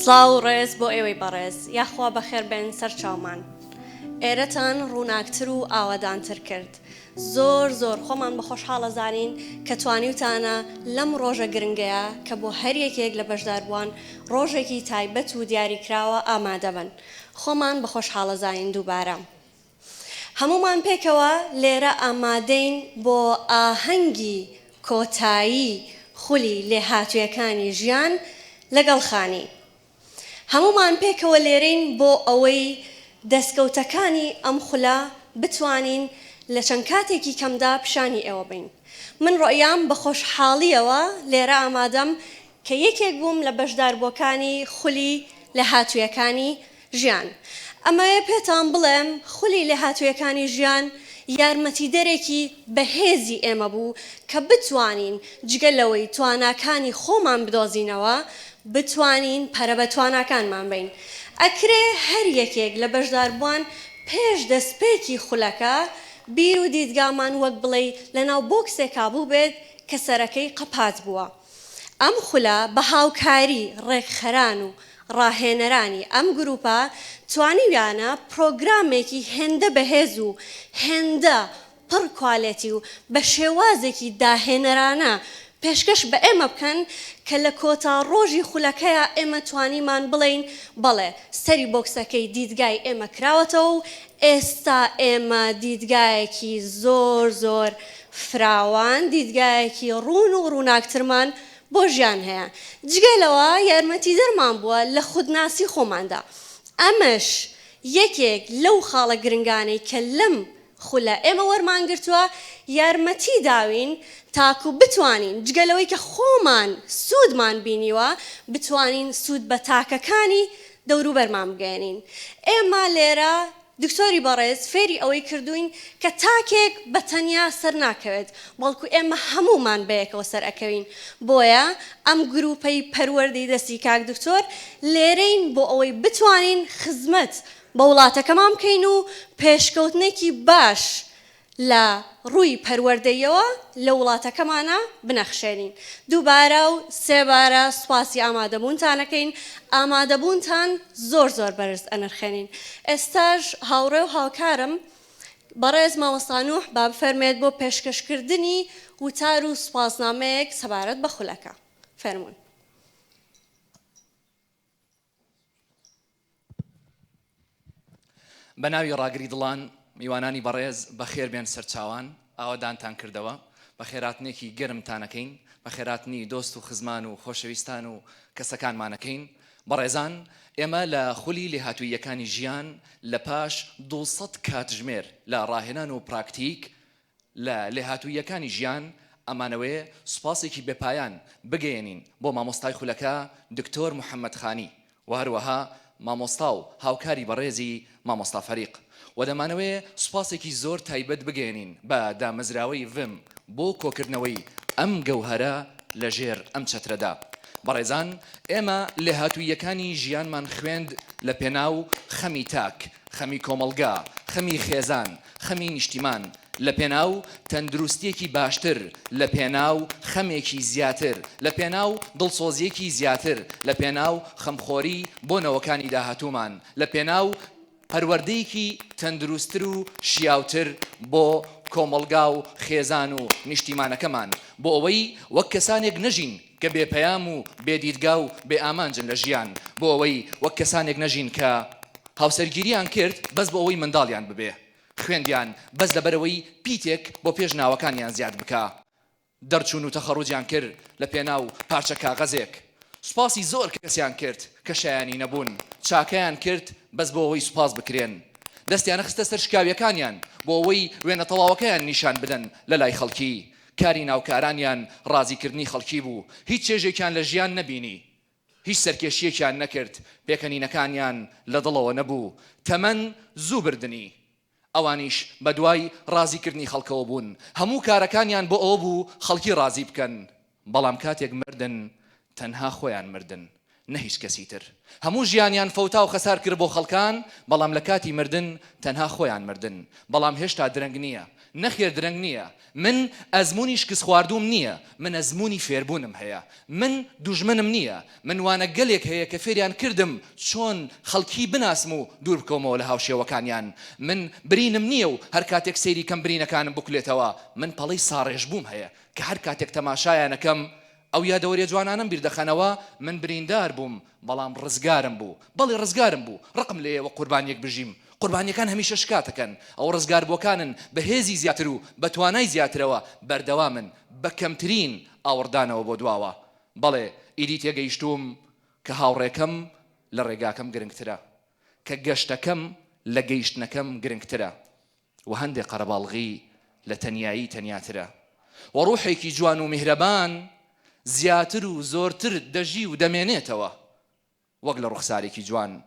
سڵاو و ڕێز بۆ ئێوەی بەڕێز، یاخوا بەخێر بێن سەر چاومان. ئێرەتان ڕووناکتر و ئاوەدانتر کرد. زۆر زۆر خۆمان بە خۆشحاڵ ئەزانین کە توانیوتانە لەم ڕۆژە گرنگەیا کە بۆ هەر یەکێک لە بەشداربووان ڕۆژێکی تایبەت و دیاریکراوە ئامادەبن. خۆمان بە خۆشحاڵ ئەزانین دووبارە. هەموومان پێکەوە لێرە ئامادەین بۆ ئاهەنگی کۆتایی خولی لێهاتوویەکانی ژیان لەگەڵ خانی. هەموومان پێکەوە لێرەین بۆ ئەوەی دەستکەوتەکانی ئەم خولە بتوانین لە چەند کاتێکی کەمدا پیشانی ئێوە بەین. من ڕۆیام بە خۆشحاڵییەوە لێرە ئامادەم کە یەکێک بووم لە بەشداربووەکانی خولی لێهاتوویەکانی ژیان. ئەمەوێ پێتان بڵێم خولی لێهاتوویەکانی ژیان یارمەتیدەرێکی بەهێزی ئێمە بوو کە بتوانین جگە لەوەی تواناکانی خۆمان بدۆزینەوە، بتوانین پەرە بە تواناکانمان بەین. ئەکرێ هەر یەکێک لە بەشداربووان پێش دەستپێکی خولەکە بیر و دیدگامان وەک بڵێی لەناو بۆکسێکا بووبێت کە سەرەکەی قەپات بووە. ئەم خولە بە هاوکاری ڕێکخەران و ڕاهێنەرانی ئەم گروپە توانیویانە پرۆگرامێکی هێندە بەهێز و هێندە پڕ کوالێتی و بە شێوازێکی داهێنەرانە پێشکەش بە ئێمە بکەن کە لە کۆتا ڕۆژی خولەکەیا ئێمە توانیمان بڵێین بەڵێ سەری بۆکسەکەی دیدگای ئێمە کراوەتەوە و ئێستا ئێمە دیدگایەکی زۆر زۆر فراوان، دیدگایەکی ڕوون و ڕووناکترمان بۆ ژیان هەیە. جگە لەوە یارمەتیدەرمان بووە لە خودناسی خۆماندا. ئەمەش یەکێک لەو خاڵە گرنگانەی کە لەم خولە ئێمە وەرمانگرتووە، یارمەتی داوین تاکو بتوانین جگە لەوەی کە خۆمان سوودمان بینیوە، بتوانین سوود بە تاکەکانی دەوروبەرمان بگەیەنین. ئێمە لێرە دکتۆری بەڕێز فێری ئەوەی کردووین کە تاکێک بە تەنیا سەرناکەوێت، بەڵکو ئێمە هەموومان بەیەکەوە سەرئەکەوین، بۆیە ئەم گروپەی پەروەردەی دەستی کاک دکتۆر لێرەین بۆ ئەوەی بتوانین خزمەت بە وڵاتەکەمان بکەین و پێشکەوتنێکی باش لە ڕووی پەروەردەییەوە لە وڵاتەکەمانا بنەخشێنین. دووبارە و سێبارە سوپاسی ئامادەبوونتان ئەکەین، ئامادەبوونتان زۆر زۆر بەرز ئەنرخێنین. ئێستاش هاوڕێ و هاوکارم بەڕێز مامۆستا نوح با بفەرموێت بۆ پێشکەشکردنی وتار و سوپاسنامەیەک سەبارەت بە خولەکە. فەرموون. بە ناوی ڕاگری دڵان میوانانی بەڕێز بەخێر بێن سەرچاوان ئاوەدانتان کردەوە بەخێراتنێکی گەرمتانەکەین بەخێراتنی دۆست و خزمان و خۆشەویستان و کەسەکانمانەکەین بەڕێزان ئێمە لە خولی لێهاتووییەکانی ژیان لە پاش 200 کاتژمێر لە ڕاهێنان و پراکتیک لە لێهاتووییەکانی ژیان ئەمانەوێ سوپاسێکی بێ پایان بگەیەنین بۆ مامۆستای خولەکە دکتۆر محمد خانی و هەروەها مامۆستا و هاوکاری بەڕێزی مامۆستا فەریق وە دەمانەوێ سوپاسێکی زۆر تایبەت بگەیەنین بە دامەزراوەی ڤم بۆ کۆکردنەوەی ئەم گەوهەرە لە ژێر ئەم چەترەدا. بەڕێزان ئێمە لێهاتووییەکانی ژیانمان خوێند لە پێناو خەمی تاک، خەمی کۆمەڵگا، خەمی خێزان، خەمی نیشتیمان، لە پێناو تەندروستیەکی باشتر، لە پێناو خەمێکی زیاتر، لە پێناو دڵسۆزیەکی زیاتر، لە پێناو خەمخۆری بۆ نەوەکانی داهاتوومان، لە پێناو پەروەردەیەکی تەندروستتر و شیاوتر بۆ کۆمەڵگا و خێزان و نیشتیمانەکەمان، بۆ ئەوەی وەک کەسانێک نەژین کە بێ پەیام و بێ دیدگا و بێ ئامانجن لە ژیان، بۆ ئەوەی وەک کەسانێک نەژین کە هاوسەرگیریان کرد بەس بۆ ئەوەی منداڵیان ببێ، خوێندیان بەس لەبەرئەوەی پیتێک بۆ پێش ناوەکانیان زیاد بکا. دەرچوون و تەخەڕوجیان کرد لە پێناو پارچە کاغەزێک. سوپاسی زۆر کەسیان کرد کە شایانی نەبوون. چاکەیان کرد بەس بۆ ئەوەی سوپاس بکرێن. دەستیان خستە سەر شکاویەکانیان بۆ ئەوەی وێنە تەواوەکەیان نیشان بدەن لە لای خەڵکی. کاری ناوکارانیان ڕازیکردنی خەڵکی بوو. هیچ چێژێکیان لە ژیان نەبینی. هیچ سەرکێشییەکیان نەکرد، پێکەنینەکانیان لە دڵەوە نەبوو، تەمەن زوو بردنی. ئەوانیش بەدوای ڕازیکردنی خەڵکەوە بوون، هەموو کارەکانیان بۆ ئەوە بوو خەڵکی ڕازی بکەن، بەڵام کاتێک مردن تەنها خۆیان مردن. نە هیچ کەسی تر. هەموو ژیانیان فەوتا و خەسار کرد بۆ خەڵکان، بەڵام لە کاتی مردن تەنها خۆیان مردن. بەڵام هێشتا درەنگ نییە. نەخێر درەنگ نییە. من ئەزموونی شکستخواردووم نییە، من ئەزموونی فێربوونم هەیە. من دوژمنم نییە. من وانە گەلێک هەیە کە فێریان کردم چۆن خەڵکی بناسم و دوور بکەومەوە لە هاوشێوەکانیان. من برینم نییە و هەر کاتێک سەیری کەم برینەکانم بکولێتەوە. من پەڵەی ساڕێژبووم هەیە کە هەر کاتێک تەماشایانەکەم ئەو یادەوەریە جوانانەم بیر دەخەنەوە، من بریندار بووم، بەڵام ڕزگارم بوو. بەڵێ ڕزگارم بوو. ڕقم لێیە وەک قوربانیەک بژیم. قوربانیەکان هەمیشە شکاتەکەن. ئەو ڕزگاربووەکانن بە هێزی زیاتر و بە توانای زیاترەوە بەردەوامن بە کەمترین ئاوڕدانەوە بۆ دواوە. بەڵێ ئیدی تێگەیشتووم کە هاوڕێکەم لە ڕێگاکەم گرنگترە. کە گەشتەکەم لە گەیشتنەکەم گرنگترە. و هەندێ قەرەباڵغی لە تەنیایی تەنیاترە و ڕوحێکی جوان و میهرەبان زیاتر و زۆرتر دەژی و دەمێنێتەوە وەک لە ڕوخسارێکی جوان.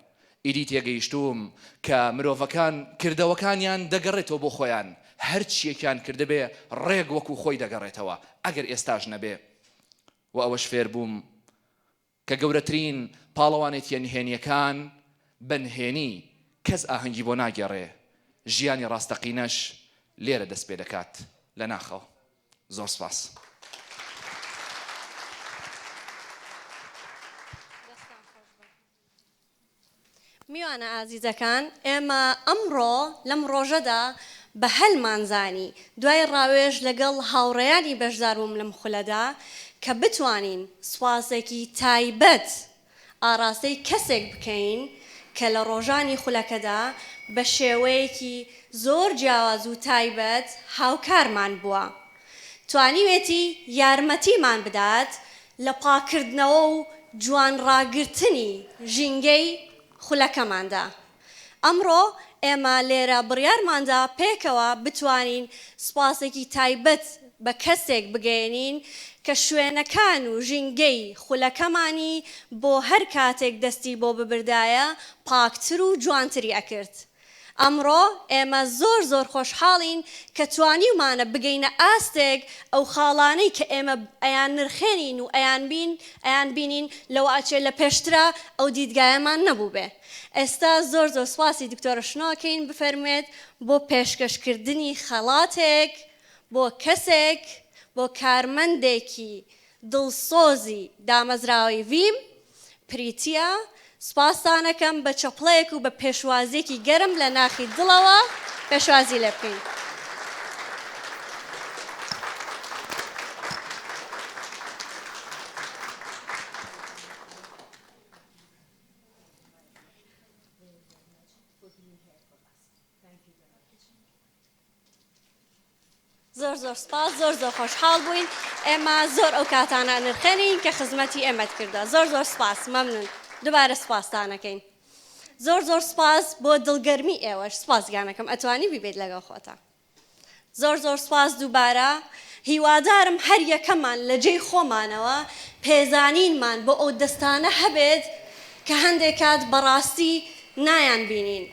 ئیدی تێگەیشتووم کە مرۆڤەکان کردەوەکانیان دەگەڕێتەوە بۆ خۆیان، هەرچییەکیان کردبێ ڕێک وەکو خۆی دەگەڕێتەوە ئەگەر ئێستاش نەبێ. وە ئەوەش فێربووم کە گەورەترین پاڵەوانێتیە نهێنیەکان بە نهێنی کەس ئاهەنگی بۆ ناگێڕێ، ژیانی ڕاستەقینەش لێرە دەست پێ دەکات لە ناخەوە. زۆر سپاس. میوانە ئازیزەکان، ئێمە ئەمڕۆ لەم ڕۆژەدا بە هەلمان زانی دوای ڕاوێژ لەگەڵ هاوڕێیانی بەشداربووم لەم خولەدا کە بتوانین سوپاسێکی تایبەت ئاڕاستەی کەسێک بکەین کە لە ڕۆژانی خولەکەدا بە شێوەیەکی زۆر جیاواز و تایبەت هاوکارمان بووە. توانیوێتی یارمەتیمان بدات لە پاککردنەوە و جوان ڕاگرتنی ژینگەی خولەکەماندا. ئەمڕۆ ئێمە لێرە بڕیارماندا پێکەوە بتوانین سوپاسێکی تایبەت بە کەسێک بگەیەنین کە شوێنەکان و ژینگەی خولەکەمانی بۆ هەر کاتێک دەستی بۆ ببردایە پاکتر و جوانتری ئەکرد. ئەمڕۆ ئێمە زۆر زۆر خۆشحاڵین کە توانیومانە بگەینە ئاستێک ئەو خاڵانەی کە ئێمە ئەیاننرخێنین و ئەیانبین ئەیانبینین لەوە ئەچێ لە پێشترا ئەو دیدگایەمان نەبووبێ. ئێستا زۆر زۆر سوپاسی دکتۆرە شنۆ ئەکەین بفەرموێت بۆ پێشکەشکردنی خەڵاتێک بۆ کەسێک بۆ کارمەندێکی دڵسۆزی دامەزراوەی ڤیم پریتیە، سوپاستان ئەکەم بە چەپڵەیەک و بە پێشوازیەکی گەرم لە ناخی دڵەوە پێشوازی لێ بکەین. زۆر زۆر سپاس زۆر زۆر خۆشحاڵ بووین ئێمە زۆر ئەو کاتانە ئەنرخێنین کە خزمەتی ئێمەت کردە زۆر زۆر سپاس مەمنون دوبارە سپاستانەکەین زۆر زۆر سپاس بۆ دڵگەرمی ئێوەش سپاس گیانەکەم ئەتوانی بیبیت لەگەڵ خۆتا زۆر زۆر سپاس دووبارە هیوادارم هەر یەکەمان لە جێی خۆمانەوە پێزانینمان بۆ ئەو دەستانە هەبێت کە هەندێک کات بەڕاستی نایان بینین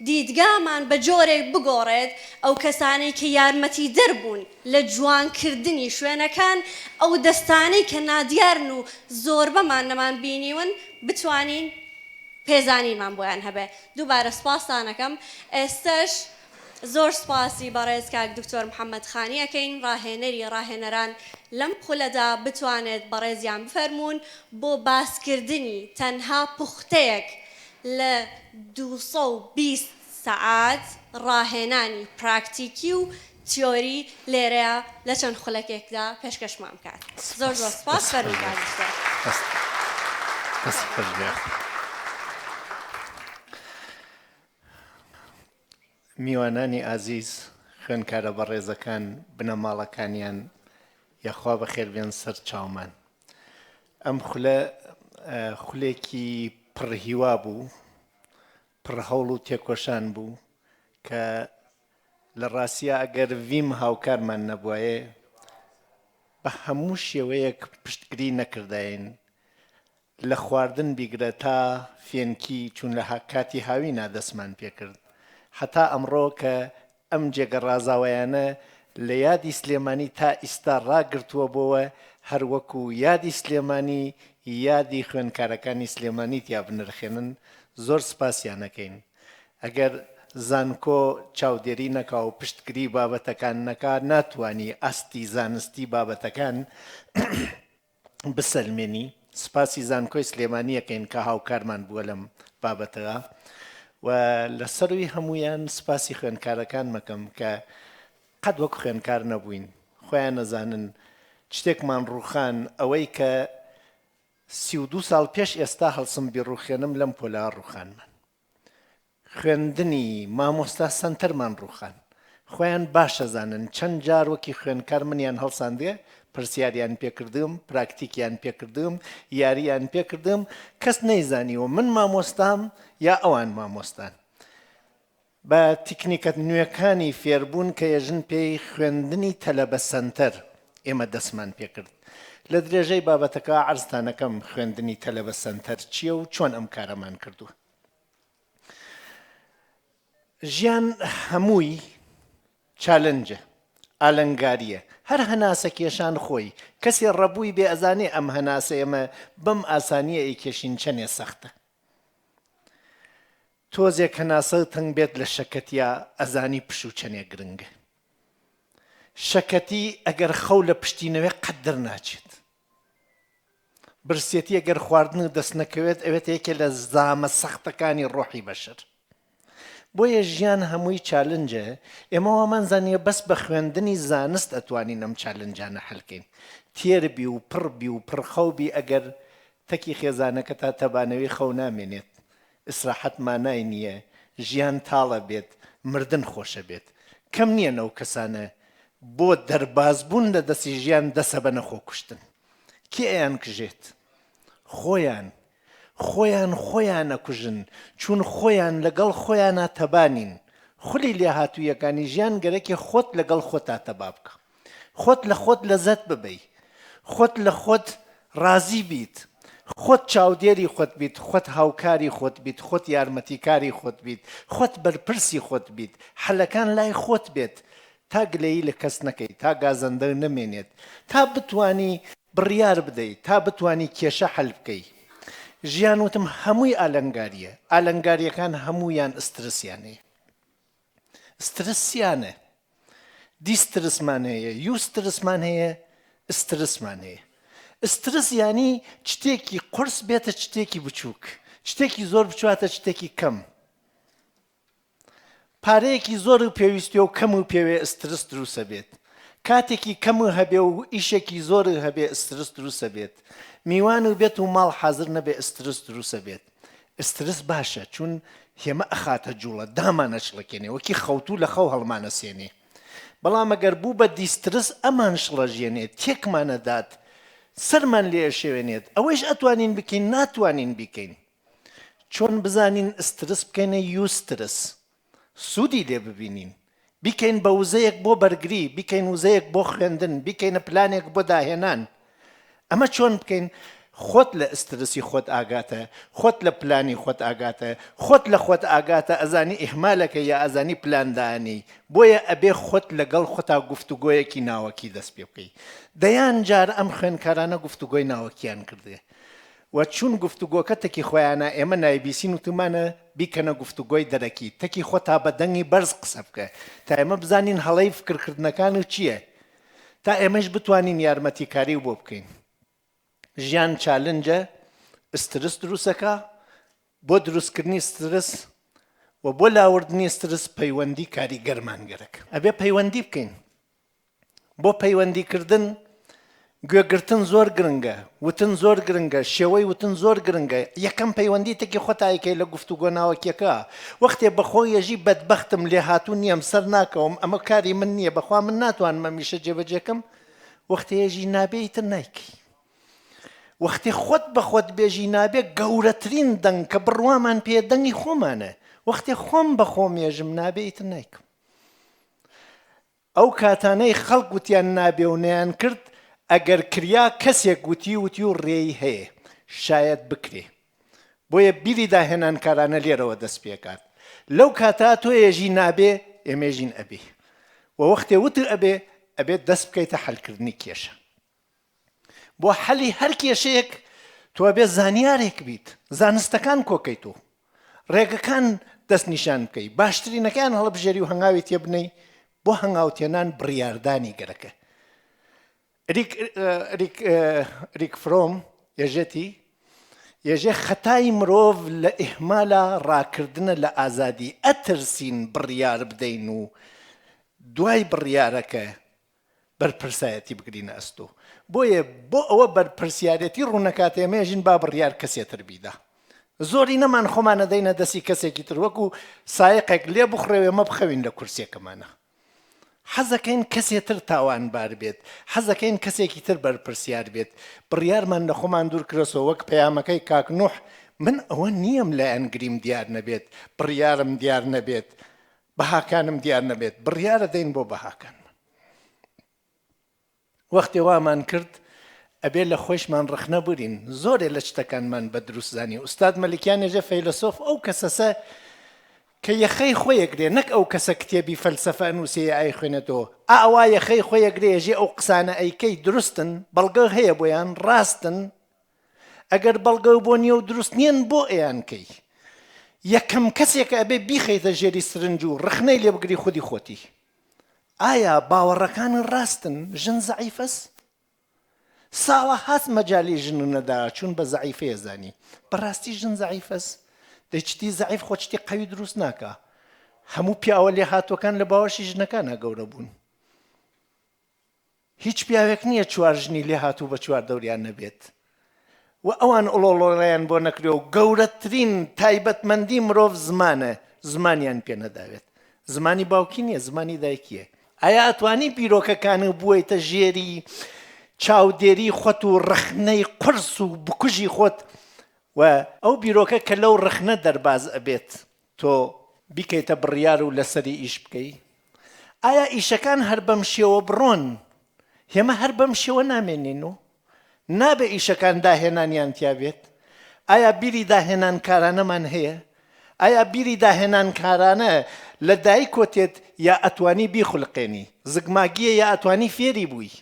دیدگامان بە جۆرێک بگۆڕێت ئەو کەسانەی کە یارمەتیدەر بوون لە جوانکردنی شوێنەکان، ئەو دەستانەی کە نادیارن و زۆربەمان نەمانبینیون بتوانین پێزانینمان بۆیان هەبێ. دووبارە سوپاستان ئەکەم. ئێستەش زۆر سوپاسی بەڕێز کاک دکتۆر محەمەد خانی ئەکەین ڕاهێنەری ڕاهێنەران لەم خولەدا بتوانێت بەڕێزیان بفەرموون بۆ باسکردنی تەنها پوختەیەک لە 220 سەعات ڕاهێنانی پراکتیکی و تیۆری لێرەیا لە چەند خولەکێکدا پێشکەشمان بکات. زۆر زۆر سوپاس فەرموو کاک دکتۆر. دەست خۆش بێ. میوانانی ئازیز، خوێندکارە بەڕێزەکان، بنەماڵەکانیان، یاخوا بەخێربێن سەر چاومان. ئەم خولە خولێکی پڕ هیوا بوو، پڕ هەوڵ و تێکۆشان بوو کە لە ڕاستیا ئەگەر ڤیم هاوکارمان نەبوایێ بە هەموو شێوەیەک پشتگری نەکرداین لە خواردن بیگرە تا فێنکی چون لە کاتی هاوینا دەستمان پێکرد هەتا ئەمڕۆ کە ئەم جێگە ڕازاوەیانە لە یادی سلێمانی تا ئیستا ڕاگرتووە بۆوە هەر وەکو یادی سلێمانی. یادی خوێندکارەکانی سلێمانی تیا بنرخێنن زۆر سپاسیان ئەکەین. ئەگەر زانکۆ چاودێری نەکا و پشتگری بابەتەکان نەکا ناتوانی ئاستی زانستی بابەتەکان بسەلمێنی. سپاسی زانکۆی سلێمانی ئەکەین کە هاوکارمان بووە لەم بابەتەدا و لە سەرووی هەموویان سپاسی خوێندکارەکان مەکەم کە قەت وەک خوێندکار نەبووین خۆیان ئەزانن شتێکمان ڕووخان ئەوەی کە 32 ساڵ پێش ئێستا هەڵسم بیڕوخێنم لەم پۆلە ڕوخانمان خوێندنی مامۆستا سەنتەرمان ڕوخان خۆیان باش ئەزانن چەند جار وەکی خوێندکار منیان هەڵساندێ پرسیاریان پێکردم پراکتیکیان پێکردم یاریان پێکردم کەس نەیزانیوە من مامۆستام یا ئەوان مامۆستان بە تیکنیکە نوێکانی فێربوون کە یەژن پێی خوێندنی تەلەبە سەنتەر ئێمە دەستمان پێکرد. لە درێژەی بابەتەکە عەرزتانەکەم خوێندنی تەلەبە سەنتەر چییە و چۆن ئەم کارەمان کردووە. ژیان هەمووی challenge ە، ئالەنگارییە، هەر هەناسە کێشان خۆی، کەسێ ڕەبووی بێ ئەزانێ ئەم هەناسە ئێمە بەم ئاسانییە ئەیکێشین چەنێ سەختە. تۆزێک هەناسەت تەنگ بێت لە شەکەتیا ئەزانی پشوو چەنێ گرنگە. شەکەتی ئەگەر خەو لە پشتی نەوێ قەت دەرناچێت. برسێتی ئەگەر خواردنت دەست نەکەوێت ئەوێتە یەکێ لە زامە سەختەکانی ڕۆحی بەشەر. بۆیە ژیان هەمووی challenge ە، ئێمە وامان زانیوە بەس بە خوێندنی زانست ئەتوانین ئەم challenge انە حەل کەین. تێر بی و پڕ بی و پڕخەو بی ئەگەر تەکی خێزانەکەتا تەبانەوی خەو نامێنێت ئیسراحەت مانای نییە، ژیان تاڵە بێت، مردن خۆشە بێت. کەم نییە نەو کەسانە بۆ دەرباز بوون لە دەستی ژیان دەسەبەنە خۆکوشتن. کێ ئەیانکژێت؟ خۆیان. خۆیان خۆیان ئەکوژن، چوون خۆیان لەگەڵ خۆیانا تەبا نین. خولی لێهاتوویەکانی ژیان گەرەکێ خۆت لەگەڵ خۆتا تەبا بکە. خۆت لە خۆت لەزەت ببەی، خۆت لە خۆت ڕازی بیت، خۆت چاودێری خۆت بیت، خۆت هاوکاری خۆت بیت، خۆت یارمەتیکاری خۆت بیت، خۆت بەرپرسی خۆت بیت، حەلەکان لای خۆت بێت، تا گلەیی لە کەس نەکەی، تا گازەندە نەمێنێت، تا بتوانی بڕیار بدەی، تا بتوانی کێشە حەل بکەی. ژیان وتم هەمووی ئالەنگارییە، ئالەنگارییەکان هەموویان ئسترسیان هەیە. سترسیانە دیسترسمان هەیە یوسترسمان هەیە سترسمان هەیە سترس یانی شتێکی قورس بێتە شتێکی بچووک شتێکی زۆر بچواتە شتێکی کەم پارەیەکی زۆر و پێویستی و کەم و پێوێ سترس دروسە بێت کاتێکی کەم و هەبێ و ئیشێکی زۆر هەبێ سترس دروسە بێت میوان و بێت و ماڵ حاضر نەبێ سترس دروسە بێت سترس باشە چون هێمە ئەخاتە جوڵە دامانەچڵەکێنێ وەکی خەوتوو لە خەو هەڵمانەسێنێ بەڵام ئەگەر بوو بە دیسترس ئەمان شڵەژێنێ تێکمانەدات سەرمان لێ ئەشێوێنێت ئەوەیش ئەتوانین بکەین ناتوانین بیکەین چۆن بزانین سترس بکەینە یوسترس سوودی لێ ببینین، بیکەین بە وزەیەک بۆ بەرگری، بیکەین وزەیەک بۆ خوێندن، بیکەینە پلانێک بۆ داهێنان. ئەمە چۆن بکەین؟ خۆت لە ئسترسی خۆت ئاگاتە، خۆت لە پلانی خۆت ئاگاتە، خۆت لە خۆت ئاگاتە ئەزانی ئیهمالەکەی یا ئەزانی پلان دانێی، بۆیە ئەبێ خۆت لەگەڵ خۆتا گفتوگۆیەکی ناوەکی دەست پێ بکەی. دەیان جار ئەم خوێندکارانە گفتوگۆی ناوەکیان کردوە. و چون گفتوگۆکە تەکی خۆیانە ئێمە نایبیسین وتومانە بیکەنە گفتوگۆی دەرەکی تەکی خۆتا بە دەنگی بەرز قسە بکە تا ئێمە بزانین هەڵەی فکرکردنەکانت چییە تا ئێمەش بتوانین یارمەتیکاری بۆ بکەین ژیان challenge ە سترس دروستەکە بۆ دروستکردنی سترس و بۆ لاوردنی سترس پەیوەندی کاریگەرمان گەرەک ئەبێ پەیوەندی بکەین بۆ پەیوەندیکردن گوێگرتن زۆر گرنگە، وتن زۆر گرنگە، شێوەی وتن زۆر گرنگە، یەکەم پەیوەندی تەکی خۆتا ئەیکەی لە گفتوگۆ ناوەکیەکە، وەختێ بە خۆ یەژی بەدبەختم لێهاتوو نیەم سەر ناکەوم ئەمە کاری من نیە بەخوا من ناتوانم ئەم ئیشە جێبەجێ کەم، وەختێ یەژی نابێ ئیتر نایکەی. وەختێ خۆت بە خۆت بێژی نابێ گەورەترین دەنگ کە بڕوامان پێیە دەنگی خۆمانە، وەختێ خۆم بە خۆم یەژم نابێ ئیتر نایکەم. ئەو کاتانەی خەڵک وتیان نابێ و نەیان کرد، ئەگەر کریا کەسێک وتی وتی و ڕێی هەیە، شایەد بکرێ. بۆیە بیری داهێنانکارانە لێرەوە دەست پێکات. لەو کاتە تۆ ێژی نابێ، ئێمە ێژین ئەبێ. و وەختێ وت ئەبێ، ئەبێ دەست بکەیتە حەلکردنی کێشە. بۆ حەلی هەر کێشەیەک تۆ ئەبێ زانیارێک بیت، زانستەکان کۆکەیت و ڕێگەکان دەستنیشان بکەی، باشترینەکەیان هەڵبژێری و هەنگاوی تێبنێی، بۆ هەنگاوتێنان بڕیاردانی گەرەکە. ئریک ئریک ئریک فرۆم ێژێتی، ێژێ خەتای مرۆڤ لە ئیهمالا ڕاکردنە لە ئازادی، ئەترسین بڕیار بدەین و دوای بڕیارەکە بەرپرسایەتی بگرینە ئەستۆ، بۆیە بۆ ئەوە بەرپرسیارێتی ڕوونەکاتە ئێمە ێژین با بڕیار کەسێ تر بیدا. زۆرینەمان خۆمان ئەدەینە دەستی کەسێکی تر وەکو سایەقێک لێ بخوڕێ و ئێمە بخەوین لە کورسیەکەمانا. حەزەکەین کەسێ تر تاوانبار بێت، حەزەکەین کەسێکی تر بەرپرسیار بێت، بڕیارمان لە خۆمان دوور کرەسەوە وەک پەیامەکەی کاک نوح، من ئەوە نییەم لایەنگریم دیار نەبێت، بڕیارم دیار نەبێت، بەهاکانم دیار نەبێت، بڕیارەدەین بۆ بەهاکانمان. وەختێ وامان کرد ئەبێ لە خۆیشمان ڕەخنە بگرین، زۆرێ لە چتەکانمان بە دروست زانی. ئوستاد مەلیکیان ێژێ فەیلەسۆف ئەو کەسەسە کە یەخەی خۆی ئەگرێ نەک ئەو کەسە کتێبی فەلسەفە ئەنووسێ یا ئەیخوێنێتەوە. ئاوا یەخەی خۆی ئەگرێ ێژێ ئەو قسانە ئەیکەی دروستن، بەڵگە هەیە بۆیان، ڕاستن؟ ئەگەر بەڵگە بۆ نییە و دروست نییەن بۆ ئەیانکەی؟ یەکەم کەسێک کە ئەبێ بیخەیتە ژێری سرنج و ڕەخنەی لێ بگری خودی خۆتی. ئایا باوەڕەکانت ڕاستن ژن زەعیفەس؟ ساڵەهاس مەجالی ژنو نەدا چون بە زەعیفەیە زانی بەڕاستی ژن زەعیفەس؟ دەی چتی زەعیف خۆ چتی قەوی دروست ناکا هەموو پیاوە لێهاتوەکان لە باوەشی ژنەکانا گەورە بوون هیچ پیاوێک نییە چوار ژنی لێهاتوو بە چواردەوریان نەبێت و ئەوان ئڵۆڵۆڵەیان بۆ نەکرێ و گەورەترین تایبەتمەندی مرۆڤ زمانە، زمانیان پێ نەداوێت. زمانی باوکی نییە، زمانی دایکییە. ئایا ئەتوانی بیرۆکەکانت بوەیتە ژێری چاودێری خۆت و ڕەخنەی قورس و بکوژی خۆت و ئەو بیرۆکە کە لەو ڕەخنە دەرباز ئەبێت تۆ بیکەیتە بڕیار و لەسەری ئیش بکەی؟ ئایا ئیشەکان هەر بەم شێوە بڕۆن؟ ئێمە هەر بەم شێوە نامێنین و نابێ ئیشەکان داهێنانیان تیا بێت؟ ئایا بیری داهێنانکارانەمان هەیە؟ ئایا بیری داهێنانکارانە لە دایکۆ تێت یا ئەتوانی بیخولقێنی؟ زگماگییە یا ئەتوانی فێری بووی؟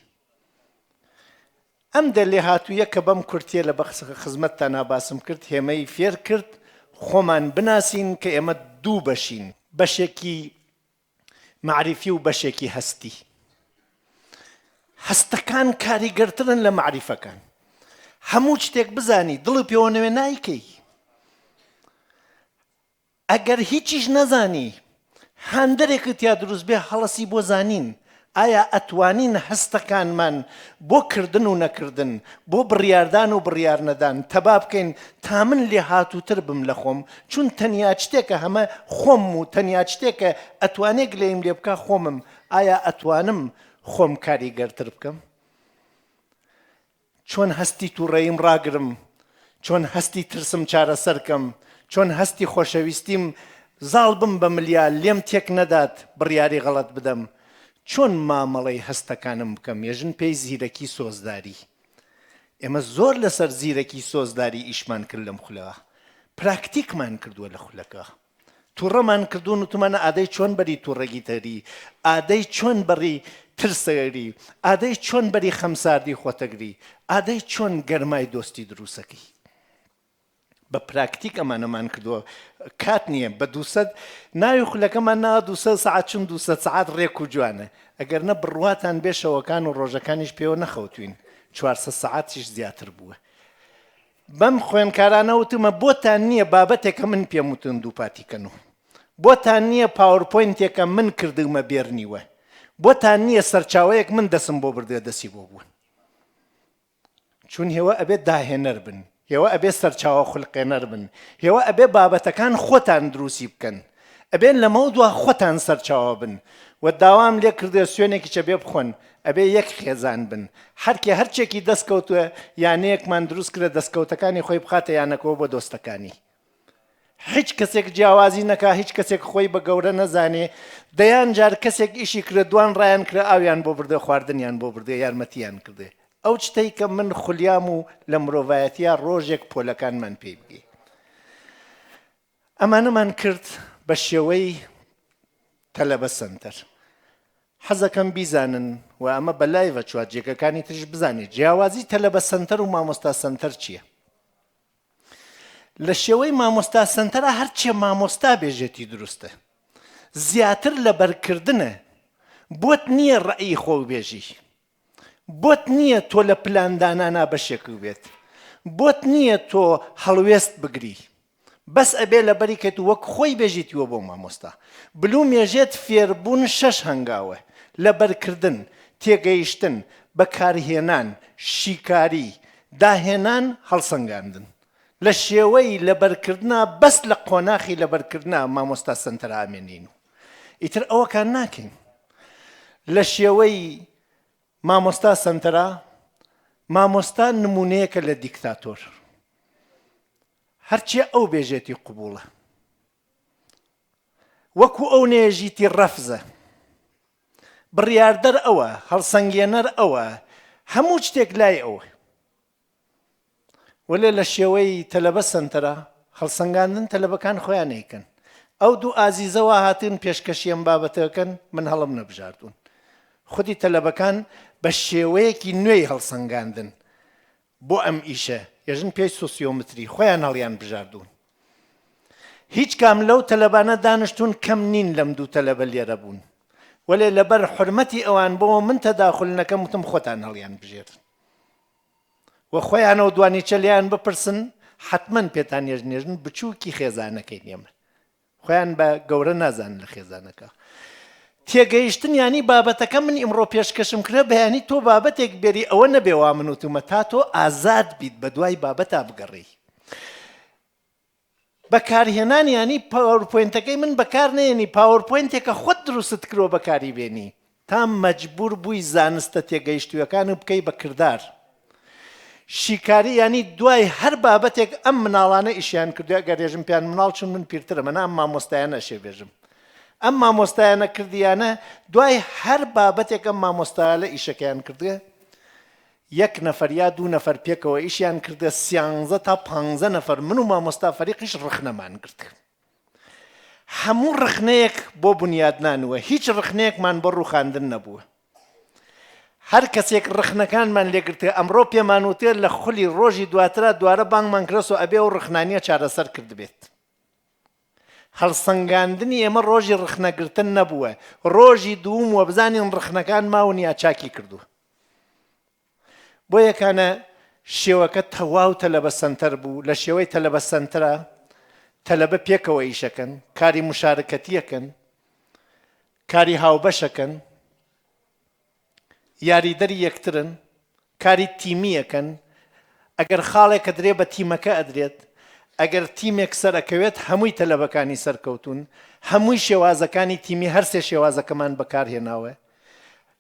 ئەم دە لێهاتوویە کە بەم کورتیە لە خزمەتتانا باسم کرد هێمەی فێر کرد خۆمان بناسین کە ئێمە دوو بەشین، بەشێکی مەعریفی و بەشێکی هەستی. هەستەکان کاریگەرترن لە مەعریفەکان. هەموو شتێک بزانی دڵی پێوە نەوێ نایکەی. ئەگەر هیچیش نەزانی هاندەرێکت تیا دروست بێ هەڵەسی بۆ زانین، ئایا ئەتوانین هەستەکانمان بۆ کردن و نەکردن، بۆ بڕیاردان و بڕیارنەدان تەبا بکەین تا من لێهاتووتر بم لە خۆم، چون تەنیا شتێکە هەمە خۆمم و تەنیا شتێکە ئەتوانێ گلەییم لێ بکا خۆمم، ئایا ئەتوانم خۆم کاریگەرتر بکەم؟ چۆن هەستی توڕەییم ڕاگرم؟ چۆن هەستی ترسم چارەسەر کەم؟ چۆن هەستی خۆشەویستیم زاڵ بم بە ملیا لێم تێک نەدات بڕیاری غەڵەت بدەم؟ چۆن مامەڵەی هەستەکانم بکەم؟ یەژن پێی زیرەکی سۆزداری. ئێمە زۆر لەسەر زیرەکی سۆزداری ئیشمان کرد لەم خولە. پراکتیکمان کردووە لە خولەکە. توڕەمان کردوون وتومانە ئادەی چۆن بەری توڕەگی تەگری، ئادەی چۆن بەڕی ترسەگری، ئادەی چۆن بەری خەمساردی خۆتەگری، ئادەی چۆن گەرمای دۆستی دروسەکەی. بە پراکتیک ئەمانەمان کردووە کات نییە بە دووسەد ناوی خولەکەمان ناوە دووسەد سەعات چون دووسەد سەعات ڕێک و جوانە ئەگەر نە بڕواتان بێ شەوەکان و ڕۆژەکانیش پێوە نەخەوتوین 400 سەعاتیش زیاتر بووە بەم خوێندکارانە وتومە بۆتان نییە بابەتێکە من پێم وتون دووپاتی کەنو، بۆتان نییە PowerPoint ێکە من کردومە بێرنیوە، بۆتان نییە سەرچاوەیەک من دەسم بۆ بردوە دەسی بۆ بوون. چون هێوە ئەبێ داهێنەر بن، هێوە ئەبێ سەرچاوە خولقێنەر بن، هێوە ئەبێ بابەتەکان خۆتان دروستی بکەن، ئەبێ لەمەودوا خۆتان سەرچاوە بن و داوام لێ کردوە سوێنێکیش ئەبێ بخۆن ئەبێ یەک خێزان بن هەرکێ هەرچێکی دەست کەوتوە یانەیەکمان دروست کرە دەستکەوتەکانی خۆی بخاتە یانەکەوە بۆ دۆستەکانی هیچ کەسێک جیاوازی نەکا هیچ کەسێک خۆی بە گەورە نەزانێ دەیان جار کەسێک ئیشی کرە دوان ڕایان کرە ئاویان بۆ بردێ خواردنیان بۆ بردێ یارمەتیان کردێ ئەو چتەی کە من خولیام و لە مرۆڤایەتیا ڕۆژێک پۆلەکانمان پێی بگەی ئەمانەمان کرد بە شێوەی تەلەبە سەنتەر. حەزەکەم بیزانن و ئەمە بە live ە چوە جێگەکانی تریش بزانێت جیاوازی تەلەبە سەنتەر و مامۆستا سەنتەر چییە؟ لە شێوەی مامۆستا سەنتەرا هەرچێ مامۆستا بێژێتی دروستە. زیاتر لەبەرکردنە. بۆت نییە ڕەئی خۆو بێژی. بۆت نییە تۆ لە پلاندانانا بەشێکو بێت. بۆت نییە تۆ هەڵوێست بگری. بەس ئەبێ لەبەری کەیت و وەک خۆی بێژیتیوە بۆ مامۆستا. بلوم ێژێت فێربوون شەش هەنگاوە، لەبەرکردن، تێگەیشتن، بەکارهێنان، شیکاری، داهێنان، هەڵسەنگاندن. لە شێوەی لەبەرکردنا بەس لە قۆناخی لەبەرکردنا مامۆستا سەنتەرا ئەمێنین و ئیتر ئەوەکان ناکەین. لە شێوەی مامۆستا سەنتەرا، مامۆستا نمونەیەکە لە دیکتاتۆر. هەرچێ ئەو بێژێتی قبوڵە. وەکو ئەو نێژیتی ڕەفزە. بڕیاردەر ئەوە، هەڵسەنگێنەر ئەوە، هەموو شتێک لای ئەوە. وەلێ لە شێوەی تەلەبە سەنتەرە، هەڵسەنگاندن تەلەبەکان خۆیان ئەیکەن. ئەو دوو ئازیزە وا هاتن پێشکەشی ئەم بابەتە ئەکەن، من هەڵم نەبژاردوون. خودی تەلەبەکان بە شێوەیەکی نوێی هەڵسەنگاندن بۆ ئەم ئیشە یەژن پێی سۆسیۆمتری خۆیان هەڵیان بژاردوون. هیچ کام لەو تەلەبانە دانشتوون کەم نین لەم دوو تەلەبە لێرە بوون. وەلێ لەبەر حورمەتی ئەوان بۆ من تەداخول نەکەم وتم خۆتان هەڵیان بژێرن. و خۆیانەوە دوانیچە لێیان بپرسن حەتمەن پێتان نێژنێژن بچووکی خێزانەکەین ئێمە خۆیان بە گەورە نازانن لە خێزانەکە تێگەیشتن ینی بابەتەکە من ئیمڕۆ پێشکەشم کرا بەیانی تۆ بابەتێک بێری ئەوە نەبێ وا من وتومە تا تۆ ئازاد بیت بە دوای بابەتا بگەڕێی بەکارهێنان یانی پاوەرپۆینتەکەی من بەکار نەیەنی پاوەرپۆینتێکە خۆت دروستت کردوە بەکاری بێنی تا مەجبور بووی زانستە تێگەیشتویەکان و بکەی بە کردار شیکاری یانی دوای هەر بابەتێک ئەم مناڵانە ئیشیان کردوە ئەگەر ێژم پیان مناڵ چون من پیرترم ئەنا ئەم مامۆستایانە ئەشێ بێژم ئەم مامۆستایانە کردیانە دوای هەر بابەتێک ئەم مامۆستایالە ئیشەکەیان کردوە یەک نەفەر یا دوو نەفەر پێکەوە ئیشیان کردە سیانزە تا پانزە نەفەر من و مامۆستا فەریقیش ڕەخنەمان گرت هەموو ڕەخنەیەک بۆ بنیادنانوە هیچ ڕەخنەیەکمان بۆ ڕوخاندن نەبووە هەر کەسێک ڕەخنەکانمان لێگرتێ ئەمڕۆ پێمان وتێ لە خولی ڕۆژی دواترا دوارە بانگمان کرەسۆ ئەبێ ئەو ڕەخنانیە چارەسەر کردبێت هەڵسەنگاندنی ئێمە ڕۆژی ڕەخنەگرتن نەبووە ڕۆژی دووم وە بزانین ڕەخنەکان ماون یا چاکی کردووە بۆ یەکانە شێوەکە تەواو تەلەبە سەنتەر بوو لە شێوەی تەلەبە سەنتەرە تەلەبە پێکەوە ئیشەکەن کاری مشارکەتیەکەن کاری هاوبەشەکەن یاریدەری یەکترن کاری تیمیەکەن ئەگەر خاڵێکە درێ بە تیمەکە ئەدرێت ئەگەر تیمێک سەرەکەوێت هەمووی تەلەبەکانی سەرکەوتون هەمووی شێوازەکانی تیمی هەرسێ شێوازەکەمان بەکارهێناوە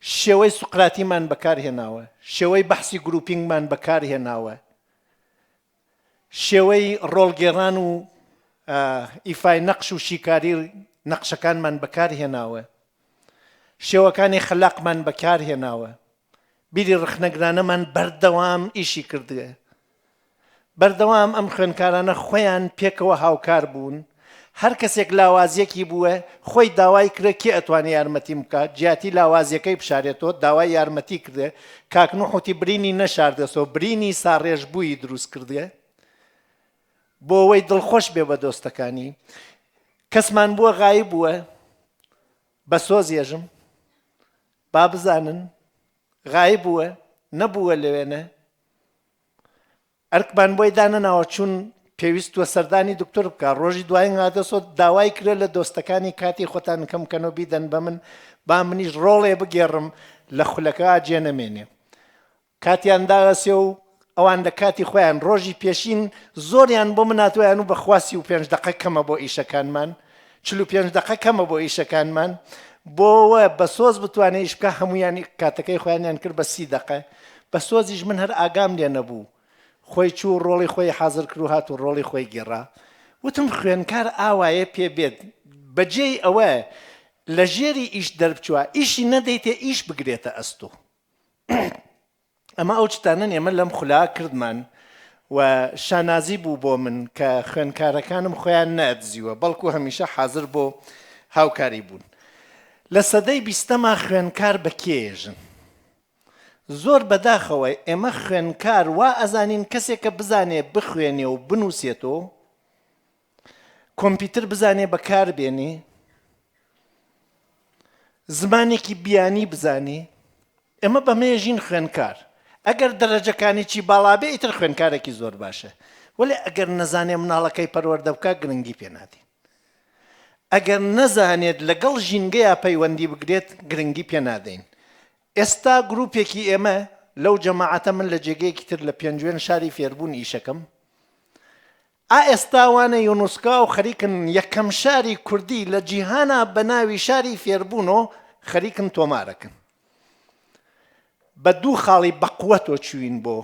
شێوەی سوقراتیمان بەکار هێناوە، شێوەی بەحسی grouping مان بەکار هێناوە، شێوەی ڕۆڵگێڕان و ئیفای نەقش و شیکاری نەقشەکانمان بەکار هێناوە، شێوەکانی خەلاقمان بەکار هێناوە، بیری ڕەخنەگرانەمان بەردەوام ئیشی کردووە. بەردەوام ئەم خوێندکارانە خۆیان پێکەوە هاوکار بوون، هەر کەسێک لاوازیەکی بووە خۆی داوای کرێ کێ ئەتوانێ یارمەتیم بکات جیاتی لاوازیەکەی بشارێتەوە داوای یارمەتی کردێ کاک نوح وتی برینی نەشاردەسەوە برینی ساڕێژبووی دروست کردێ بۆ ئەوەی دڵخۆش بێ بە دۆستەکانی کەسمان بووە غایب بووە بە سۆز یەژم با بزانن غایب بووە نەبووە لەوێنە ئەرکمان بۆی دانەناوە چون پێویستوە سەردانی دکتۆر بکا ڕۆژی دوایین هاتەسۆ داوای کرێ لە دۆستەکانی کاتی خۆتان کەم کەن و بیدەن بە من با منیش ڕۆڵێ بگێڕم لە خولەکە جێ نەمێنێ کاتیان داوەسێ و ئەوان لە کاتی خۆیان ڕۆژی پێشین زۆریان بۆ من هاتوویان و بەخوا 35 دقە کەمە بۆ ئیشەکانمان 45 دقە کەمە بۆ ئیشەکانمان بۆوە بە سۆز بتوانێ ئیش بکە هەمویانی کاتەکەی خۆیانیان کرد بە سی دقە بە سۆزیش من هەر ئاگام لێ نەبوو خۆی چوو ڕۆڵی خۆی حازر کرد و هات و ڕۆڵی خۆی گێڕا وتم خوێنکار ئاوایە پێ بێت بەجێی ئەوە لە ژێری ئیش دەربچوە ئیشی نەدەیتێ ئیش بگرێتە ئەستۆ ئەمە ئەو شتانەن ئێمە لەم خولە کردمان و شانازی بوو بۆ من کە خوێندکارەکانم خۆیان نەئەدزیوە بەڵکو هەمیشە حازر بۆ هاوکاری بوون. لە سەدەی بیستەما خوێندکار بە کێ ێژن؟ زۆر بەداخەوە ئێمە خوێندکار وا ئەزانین کەسێکە بزانێ بخوێنێ و بنووسێتۆ. کۆمپیوتر بزانێ بەکار بێنێ، زمانێکی بیانی بزانێ، ئێمە بەمەیە ژین خوێنکار ئەگەر دەرەجەکانیی باڵا بێ ئیتر خوێنکارێکی زۆر باشە وەلێ ئەگەر نەزانێ مناڵەکەی پەروەردە بکا گرنگی پێ نادەین ئەگەر نەزانێت لەگەڵ ژینگەیا پەیوەندی بگرێت گرنگی پێ نادەین ئێستا گروپێکی ئێمە لەو جەماعەتە من لە جێگەیەکی تر لە پێنجوێن شاری فێربوون ئیشەکەم ئا ئێستا وانە یونسکا و خەریکن یەکەم شاری کوردی لە جیهانا بە ناوی شاری فێربوونۆ خەریکن تۆمارەکەن. بە دوو خاڵی بەقوەتۆ چوین بۆ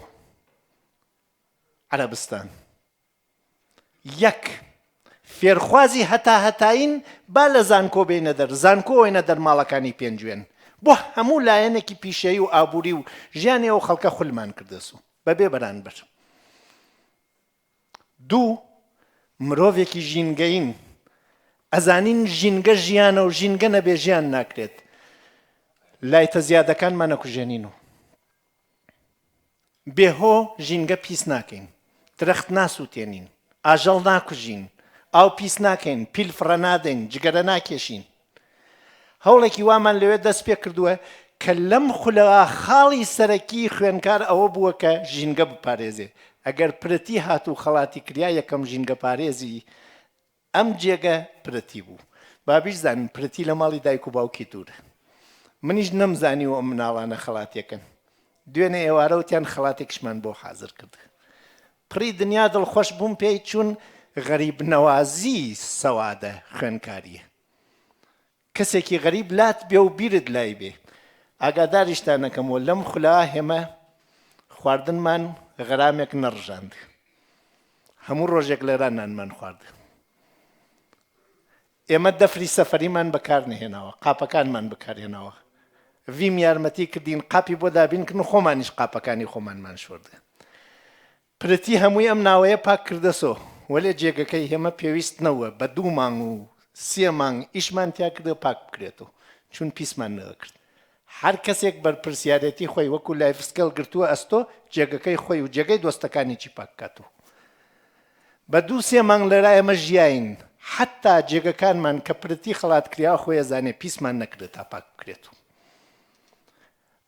عەرەبستان. یەک، فێرخوازی هەتاهەتایین با لە زانکۆ بێینە دەر، زانکۆ وەینە دەر ماڵەکانی پێنجوێن. بۆ هەموو لایەنێکی پیشەیی و ئابووری و ژیانی ئەو خەڵکە خولمان کردەسو بەبێ بەرانبەر. دوو، مرۆڤێکی ژینگەیین، ئەزانین ژینگە ژیانە و ژینگە نەبێ ژیان ناکرێت، لایتە زیادەکانمان ئەکوژێنین و بێ هۆ ژینگە پیس ناکەین، درەخت ناسووتێنین، ئاژەڵ ناکوژین، ئاو پیس ناکەین، پیل فڕە نادەین، جگەرە ناکێشین. هەوڵێکی وامان لەوێ دەست پێ کردووە کە لەم خولە خاڵی سەرەکی خوێنکار ئەوە بووە کە ژینگە بپارێزێ. ئەگەر پرتی هات و خەڵاتی کریا یەکەم ژینگەپارێزی ئەم جێگە پرتی بوو. با بیشزانن پرتی لە ماڵی دایک و باوکی دوورە. منیش نەمزانیوە ئەم مناڵانە خەڵاتیەکەن. دوێنێ ئێوارە وتیان خەڵاتێکیشمان بۆ حازر کردووە. پڕی دنیا دڵخۆش بووم پێی چوون غەریبنەوازی سەوادە خوێنکاریە. کەسێکی غەریب لات بێ و بیرت لای بێ. ئاگاداریشتان ئەکەمەوە لەم خولە ئێمە خواردنمان غەرامێک نەڕژاند. هەموو ڕۆژێک لێرا نانمان خوارد. ئێمە دەفری سەفەریمان بەکار نەهێناوە، قاپەکانمان بەکارهێناوە. ڤیم یارمەتی کردین قاپی بۆ دابین کردن و خۆمانیش قاپەکانی خۆمانمان شۆرد. پرتی هەمووی ئەم ناوەیە پاک کردەسۆ، وەلێ جێگەکەی هێمە پێویست نەوە بە دوو مانگ و سێ مانگ ئیشمان تیا کردە پاک بکرێتۆ چون پیسمان نەئەکرد. هەر کەسێک بەرپرسیارێتی خۆی وەکو life skill گرتووە ئەستۆ جێگەکەی خۆی و جێگەی دۆستەکانیی پاک کاتۆ. بە دوو سێ مانگ لەرا ئێمە ژیاین حەتتا جێگەکانمان کە پرتی خەڵات کریا خۆی ئەزانێ پیسمان نەکردە تا پاک بکرێتۆ.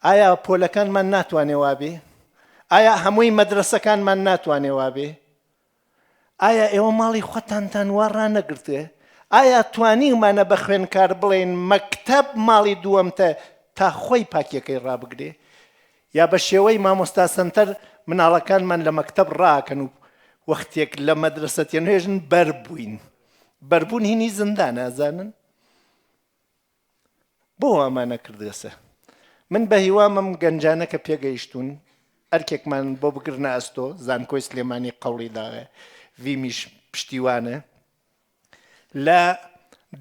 ئایا پۆلەکانمان ناتوانێ وابێ؟ ئایا هەمووی مەدرەسەکانمان ناتوانێ وابێ؟ ئایا ئێوە ماڵی خۆتانتان وا ڕانەگرتێ؟ ئایا توانیومانە بە خوێنکار بڵێین مەکتەب ماڵی دووەمتە تا خۆی پاکیەکەی ڕابگرێ؟ یا بە شێوەی مامۆستا سەنتەر مناڵەکانمان لە مەکتەب ڕاکەن و وەختێک لە مەدرەسە تێنوێژن بەربووین بەربوون هینی زیندانە ئەزانن؟ بۆ وامان نەکردەسە؟ من بەهیوام ئەم گەنجانە کە پێگەیشتوون ئەرکێکمان بۆ بگرنە ئەستۆ، زانکۆی سلێمانی قەوڵی داوە، ڤیمیش پشتیوانە، لە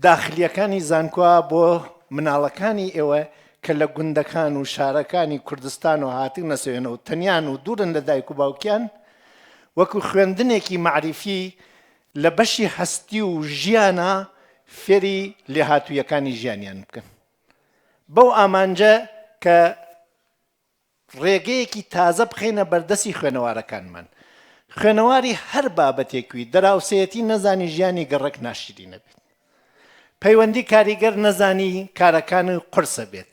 داخلیەکانی زانکۆ بۆ مناڵەکانی ئێوە کە لە گوندەکان و شارەکانی کوردستان و هاتنەسەوێنە و تەنیان و دوورن لە دایک و باوکیان وەکو خوێندنێکی مەعریفی لە بەشی هەستی و ژیانا فێری لێهاتوویەکانی ژیانیان بکەن بەو ئامانجە کە ڕێگەیەکی تازە بخەینە بەردەستی خوێنەوارەکانمان. خوێنەواری هەر بابەتێکوی دەراوسێیەتی نەزانی ژیانی گەڕەک ناشیرینە بێت. پەیوەندی کاریگەر نەزانی کارەکانی قورسە بێت.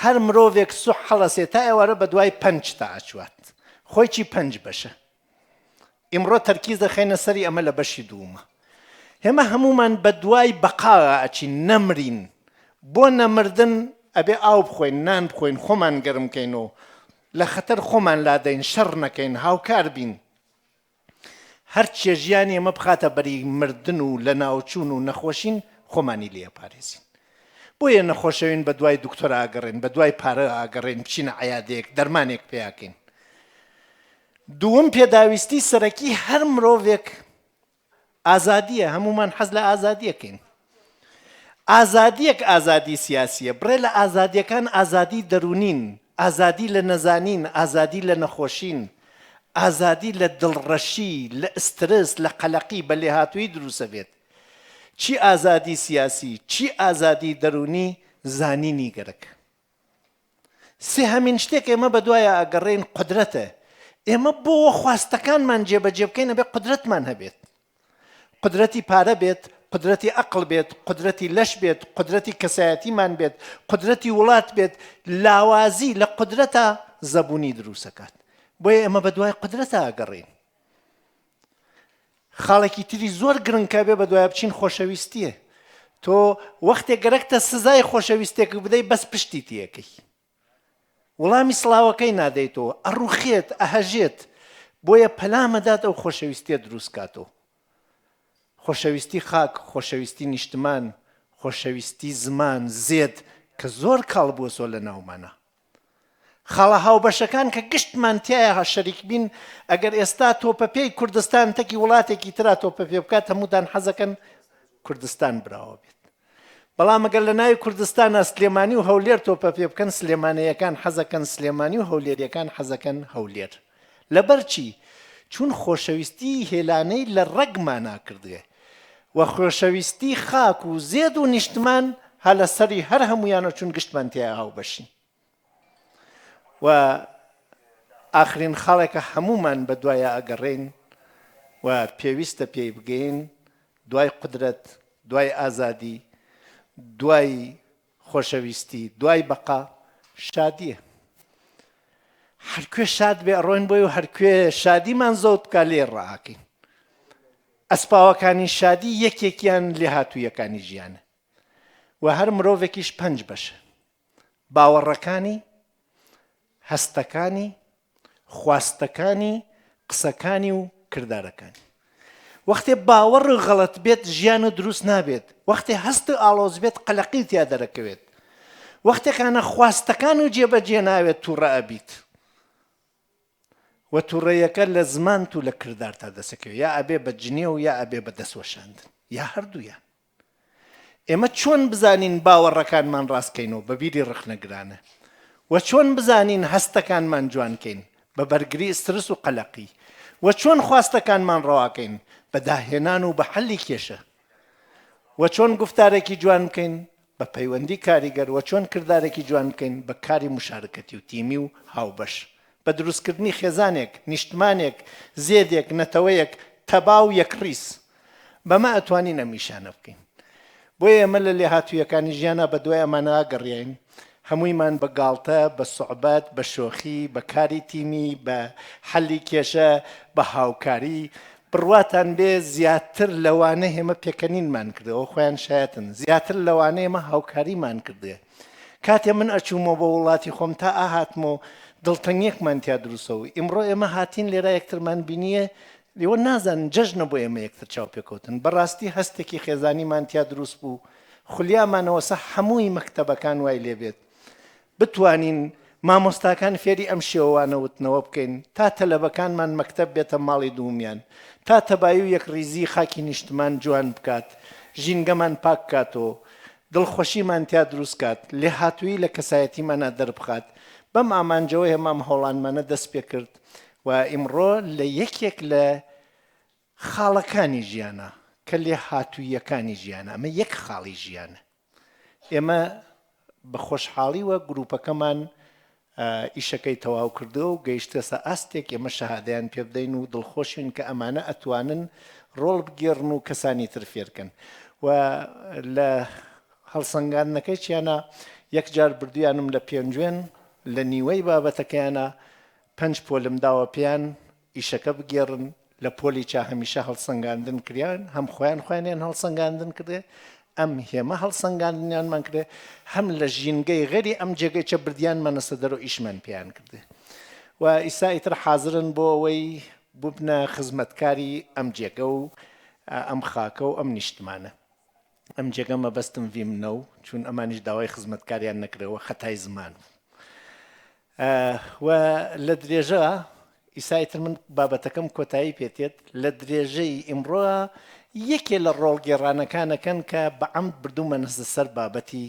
هەر مرۆڤێک سوح هەڵەسێ تا ئێوارە بەدوای پەنج تا ئەچوات. خۆی چی پەنج بەشە. ئیمڕۆ تەرکیز دەخەینە سەری ئەمە لە بەشی دوومە. ئێمە هەموومان بەدوای بەقاوە ئەچین نەمرین. بۆ نەمردن ئەبێ ئاو بخۆین، نان بخۆین، خۆمان گەرم کەین و لە خەتەر خۆمان لادەین، شەڕ نەکەین، هاوکار بین. هەرچێ ژیانی ئێمە بخاتە بەری مردن و لەناوچوون و نەخۆشین خۆمانی لێ ئەپارێزین. بۆیە نەخۆشەوین بەدوای دکتۆر ئاگەڕێن، بەدوای پارە ئاگەڕێین بچینە عەیادەیەک دەرمانێک پەیاکەین. دووەم پێداویستی سەرەکی هەر مرۆڤێک ئازادییە، هەموومان حەز لە ئازادییەکەین. ئازادییەک ئازادی سیاسییە، بڕێ لە ئازادییەکان ئازادی دەروونین، ئازادی لە نەزانین، ئازادی لە نەخۆشین، ئازادی لە دڵڕەشی، لە ئسترس، لە قەلەقی، بە لێهاتوویی دروسەبێت. چی ئازادی سیاسی، چی ئازادی دەروونی، زانینی گەرەکە. سێهەمین شتێک ئێمە بەدوایا ئەگەڕێین قودرەتە. ئێمە بۆ خواستەکانمان جێبەجێ بکەین ئەبێ قودرەتمان هەبێت. قودرەتی پارە بێت، قودرەتی ئەقڵ بێت، قودرەتی لەش بێت، قودرەتی کەسایەتیمان بێت، قودرەتی وڵات بێت، لاوازی لە قودرەتا زەبوونی دروسەکات. بۆیە ئێمە بەدوای قودرەتا ئەگەڕێین. خاڵێکی تری زۆر گرنگ کە ئەبێ بەدوایا بچین خۆشەویستییە. تۆ وەختێ گەرەکتە سزای خۆشەویستێک بدەی بەس پشتی تێکەی. وڵامی سڵاوەکەی نادەیتەوە، ئەڕوخێت، ئەهەژێت، بۆیە پەلامەدات ئەو خۆشەویستیە دروست کاتەوە. خۆشەویستی خاک، خۆشەویستی نیشتمان، خۆشەویستی زمان، زێد، کە زۆر کاڵ بووەسەوە لە ناومانا. خاڵە هاوبەشەکان کە گشتمان تیایا شەریک بین، ئەگەر ئێستا تۆپەپێی کوردستان تەکی وڵاتێکی ترا تۆپەپێ بکات هەمووتان حەزەکەن کوردستان براوە بێت. بەڵام ئەگەر لە ناوی کوردستانا سلێمانی و هەولێر تۆپە پێ بکەن سلێمانەیەکان حەزەکەن سلێمانی و هەولێریەکان حەزەکەن هەولێر. لەبەر چی؟ چون خۆشەویستی هێلانەی لە ڕەگمانا کردێ و خۆشەویستی خاک و زێد و نیشتمان ها لە سەری هەر هەموویانە چون گشتمان تیایا هاوبەشین. و ئاخرین خاڵێکە هەموومان بە دوایا ئەگەڕێین و پێویستە پێی بگەین دوای قودرەت، دوای ئازادی، دوای خۆشەویستی، دوای بەقا، شادییە. هەرکوێ شاد بێ ئەڕۆین بۆی و هەرکوێ شادیمان زەوت بکا لێی ڕائەکەین. ئەسپاوەکانی شادی یەکێکیان لێهاتوویەکانی ژیانە و هەر مرۆڤێکیش پەنج بەشە. باوەڕەکانی، هەستەکانی، خواستەکانی، قسەکانی و کردارەکانی. وەختێ باوەڕ غەڵەت بێت ژیانت دروست نابێت، وەختێ هەست ئاڵۆز بێت قەلەقی تیا دەرەکەوێت، وەختێکانە خواستەکان و جێبەجێ ناوێت توڕە ئەبیت و توڕەیەکە لە زمانت و لە کردارتا دەسەکەوێت، یا ئەبێ بە جنێو یا ئەبێ بە دەستوەشاندن یا هەردوویان. ئێمە چۆن بزانین باوەڕەکانمان ڕاست کەینەوە بە بیری ڕەخنەگرانە؟ وە چۆن بزانین هەستەکانمان جوان کەین بە بەرگری ئسترس و قەلەقی؟ وە چۆن خواستەکانمان ڕەوا کەین بە داهێنان و بە حەلی کێشە؟ وە چۆن گوفتارێکی جوان بکەین بە پەیوەندی کاریگەر؟ وە چۆن کردارێکی جوان بکەین بە کاری موشارەکەتی و تیمی و هاوبەش؟ بە دروستکردنی خێزانێک، نیشتمانێک، زێدێک، نەتەوەیەک تەبا و یەکڕیز. بەمە ئەتوانین ئەم ئیشانە بکەین. بۆیە ئێمە لە لێهاتوویەکانی ژیانا بە دوای ئەمانە گەڕیاین. هەموویمان بە گاڵتە، بە سوعبەت، بە شۆخی، بە کاری تیمی، بە حەلی کێشە، بە هاوکاری. بڕواتان بێ زیاتر لەوانە ئێمە پێکەنینمان کردووە، خۆیان شایەتن، زیاتر لەوانە ئێمە هاوکاریمان کردووە. کاتێ من ئەچوومەوە بۆ وڵاتی خۆم تا ئاهاتمەوە دڵتەنگیەکمان تیا دروستەوە. ئیمڕۆ ئێمە هاتین لێرە یەکترمان بینییە، ئێوە نازانن جەژنە بۆ ئێمە یەکتر چاوپێکەوتن. بەڕاستی هەستێکی خێزانیمان تیا دروست بوو. خولیامانەوەسە حەمووی مەکتەبەکان وای لێ بێت. بتوانین مامۆستاکان فێری ئەم شێوە وانە وتنەوە بکەین تا تەلەبەکانمان مەکتەب بێتە ماڵی دوومیان. تا تەبایی و یەکڕیزی خاکی نیشتمان جوان بکات. ژینگەمان پاک کاتۆ. دڵخۆشیمان تیا دروست کات. لێهاتوویی لە کەسایەتیمانا دەربخات. بەم ئامانجەوە ئێمە ئەم هەوڵانمانە دەست پێکرد. و ئیمڕۆ لە یەکێک لە خاڵەکانی ژیانە کە لێهاتووییەکانی ژیانە، ئەمە یەک خاڵی ژیانە. ئێمە بە خۆشحاڵیوە گروپەکەمان ئیشەکەی تەواو کردووە و گەیشتەسە ئاستێک ئێمە شەهادەیان پێ بدەین و دڵخۆشین کە ئەمانە ئەتوانن ڕۆڵ بگێڕن و کەسانی تر فێرکەن و لە هەڵسەنگاندنەکەی چیانە یەکجار بردویانم لە پێنجوێن لە نیوەی بابەتەکەیانە پەنج پۆلم داوە پێیان ئیشەکە بگێڕن، لە پۆلی چا هەمیشە هەڵسەنگاندن کریان، هەم خۆیان خۆیانیان هەڵسەنگاندن کردێ، ئەم هێمە هەڵسەنگاندنیانمان کردێ، هەم لە ژینگەی غەری ئەم جێگەی چە بردیانمانەسە دەرۆ ئیشمان پێیان کردێ و ئیسا ئیتر حازرن بۆ ئەوەی ببنە خزمەتکاری ئەم جێگە و ئەم خاکە و ئەم نیشتمانە. ئەم جێگە مەبەستم ڤیمنە و چون ئەمانیش داوای خزمەتکاریان نەکرەوە خەتای زمان و لە درێژە ئیسا ئیتر من بابەتەکەم کۆتایی پێتێت لە درێژەی ئیمڕۆ یەکێ لە ڕۆڵگێڕانەکانەکەن کە بە عەمد بردوومەنەسە سەر بابەتی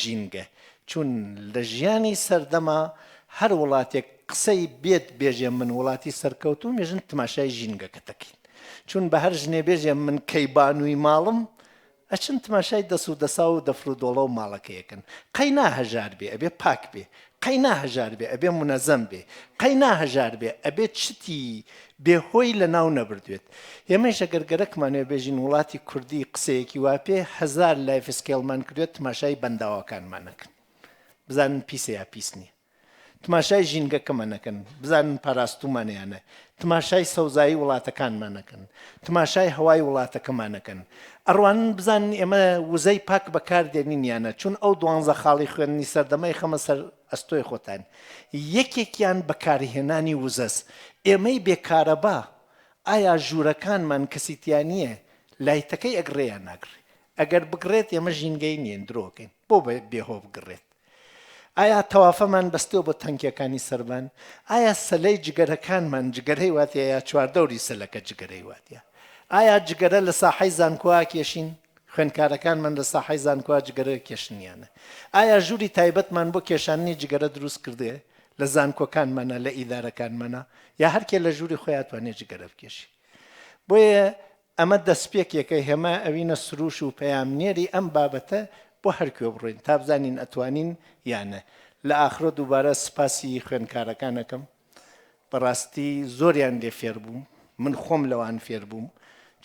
ژینگە چون لە ژیانی سەردەما هەر وڵاتێک قسەی بێت بێژێ من وڵاتی سەرکەوتووم ێژن تماشای ژینگەکە دەکەین چون بە هەر ژنێ بێژێ من کەیبانووی ماڵم ئەچن تماشای دەس و دەساو و دەفر و دۆڵە و ماڵەکەیەکەن قەی نا هەژار بێ ئەبێ پاک بێ. قەینا هەژار بێ ئەبێ مونەزەم بێ، قەینا هەژار بێ ئەبێ چتی بێ هۆی لە ناو نەبردوێت. ئێمەیش ئەگەر گەرەکمان وێ بێژین وڵاتی کوردی قسەیەکی وا پێ هەزار life skill مان کردوێت تماشای بەنداوەکانمان ئەکەن بزانن پیسە یا پیس نیە. تماشای ژینگەکەمان ئەکەن بزانن پاراستوومانە یا نە، تماشای سەوزایی وڵاتەکانمان ئەکەن، تماشای هەوای وڵاتەکەمان ئەکەن، ئەڕوانن بزانن ئێمە وزەی پاک بەکار دێنین یا نە، چون ئەو دوانزە خاڵی خوێندنی سەردەمەی خەمە سەر ئەستۆی خۆتان، یەکێکیان بەکارهێنانی وزەس، ئێمەی بێ کارەبا ئایا ژوورەکانمان کەسی تیا نییە لایتەکەی ئەگڕێ یا ناگڕێ؟ ئەگەر بگڕێت ئێمە ژینگەیی نیین درۆ ئەکەین، بۆ بێ هۆ بگڕێت؟ ئایا تەوافەمان بەستووە بۆ تەنکیەکانی سەربان؟ ئایا سەلەی جگەرەکانمان جگەرەی واتیە یا چواردەوری سەلەکە جگەرەی واتیە؟ ئایا جگەرە لە ساحەی زانکۆ ئاکێشین؟ خوێندکارەکانمان لە ساحەی زانکۆ جگەرە کێشن یان نە؟ ئایا ژووری تایبەتمان بۆ کێشاندنی جگەرە دروست کردێ لە زانکۆکانمانا لە ئیدارەکانمانا یا هەرکێ لە ژووری خۆی ئەتوانێ جگەرە بکێشی؟ بۆیە ئەمە دەسپێکێکە هێما ئەوینە سروش و پەیامنێری ئەم بابەتە بۆ هەر کوێ بڕۆین تا بزانین ئەتوانین یا نە. لە ئاخرۆ دووبارە سپاسی خوێندکارەکان ئەکەم بەڕاستی زۆریان لێ فێر بووم من خۆم لەوان فێر بووم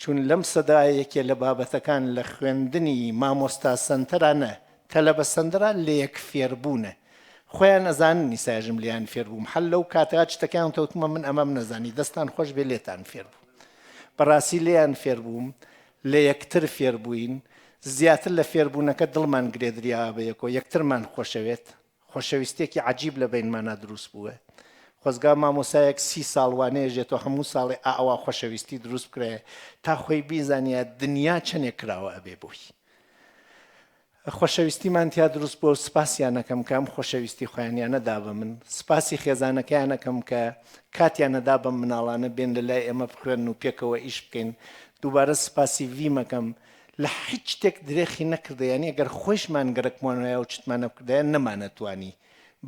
چون لەم سەدا یەکێ لە بابەتەکان لە خوێندنی مامۆستا سەنتەرا نە تەلەبە سەندرا لەیەک فێربوونە خۆیان ئەزانن ئیساژم لێیان فێر بووم حەل لەو کاتە چتەکەیان تەوتمە من ئەمەم نەزانی دەستان خۆش بێ لێتان فێر بووم بەڕاستی لێیان فێر بووم لە یەکتر فێر بووین زیاتر لە فێربوونەکە دڵمان گرێدریاوە بە یەکەوە یەکترمان خۆشەوێت خۆشەویستیەکی عەجیب لە بەینمانا دروست بووە خۆزگا مامۆسایەک سی ساڵ وانەیەژێتەوە هەموو ساڵێ ئاوا خۆشەویستی دروست بکرایە تا خۆی بیزانیە دنیا چەنێک کراوە ئەبێ بۆی خۆشەویستیمان تیا دروست بووە و سپاسیان ئەکەم کە ئەم خۆشەویستی خۆیانیانە دا بە من، سپاسی خێزانەکەیان ئەکەم کە کاتیان ئەدا بەم مناڵانە بێن لە لای ئێمە بخوێنن و پێکەوە ئیش بکەین، دووبارە سپاسی ڤیم ئەکەم لە هیچ شتێک درێخی نەکردە یانی گەر خۆیشمان گەرەکمان وایە و چتمان نەبکردایە نەمانەتوانی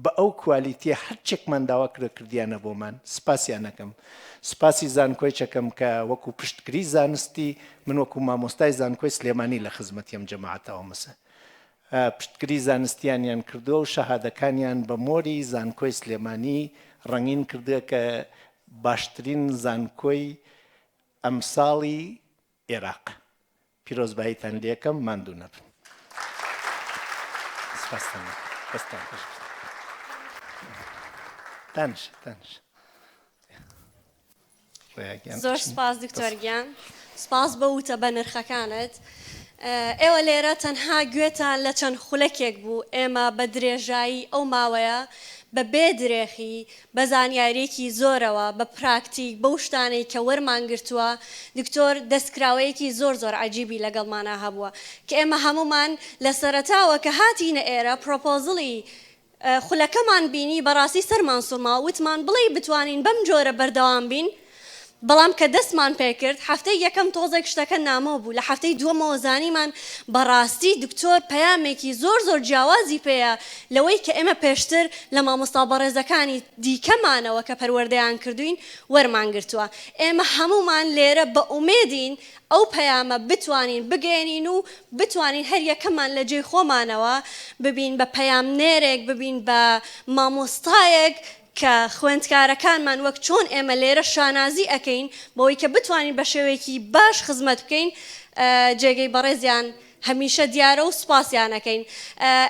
بە ئەو کوالیتیە هەرچێکمان داوا کردوە کردیانە بۆمان سپاسیان ئەکەم سپاسی زانکۆیچ ئەکەم کە وەکو پشتگری زانستی من وەکو مامۆستای زانکۆی سلێمانی لە خزمەتی ئەم جەماعەتەوەمسە پشتگری زانستیانیان کردوە و شەهادەکانیان بە مۆری زانکۆی سلێمانی ڕەنگین کردوە کە باشترین زانکۆی ئەمساڵی ئێراقە. پیرۆزباییتان لێکەم ماندوو نەبن. سپاستان دەکەم. دەستتان خۆش بێت. دانیشە دانیشە. ڕێیا گیان زۆر بچین. سپاس دکتۆر گیان سپاس بۆ وتە بەنرخەکانت. ئێوە لێرە تەنها گوێتان لە چەند خولەکێک بوو، ئێمە بە درێژایی ئەو ماوەیە بە بێ درێخی بە زانیارییەکی زۆرەوە، بە پراکتیک، بەو شتانەی کە وەرمان گرتووە، دکتۆر دەستکراوەیەکی زۆر زۆر عەجیبی لەگەڵمانا هەبووە، کە ئێمە هەموومان لە سەرەتاوە کە هاتینە ئێرە proposal ی خولەکەمان بینی بەڕاستی سەرمان سوڕما، وتمان بڵێی بتوانین بەم جۆرە بەردەوام بین؟ بەڵام کە دەستمان پێکرد هەفتەی یەکەم تۆزێک شتەکە نامۆ بوو، لە هەفتەی دووەمەوە زانیمان بەڕاستی دکتۆر پەیامێکی زۆر زۆر جیاوازی پێیە لەوەی کە ئێمە پێشتر لە مامۆستا بەڕێزەکانی دیکەمانەوە کە پەروەردەیان کردووین وەرمان گرتووە. ئێمە هەموومان لێرە بە ئومێدین ئەو پەیامە بتوانین بگەیەنین و بتوانین هەر یەکەمان لە جێی خۆمانەوە ببین بە پەیامنێرێک، ببین بە مامۆستایەک کە خوێندکارەکانمان وەک چۆن ئێمە لێرە شانازی ئەکەین بەوەی کە بتوانین بە شێوەیەکی باش خزمەت بکەین جێگەی بەڕێزیان هەمیشە دیارە و سوپاسیان ئەکەین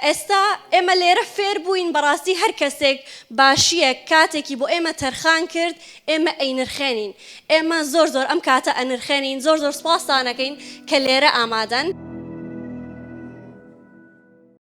ئێستا ئێمە لێرە فێر بووین بەڕاستی هەر کەسێک باشیەک کاتێکی بۆ ئێمە تەرخان کرد ئێمە ئەینرخێنین ئێمە زۆر زۆر ئەم کاتە ئەنرخێنین زۆر زۆر سوپاستان ئەکەین کە لێرە ئامادەن.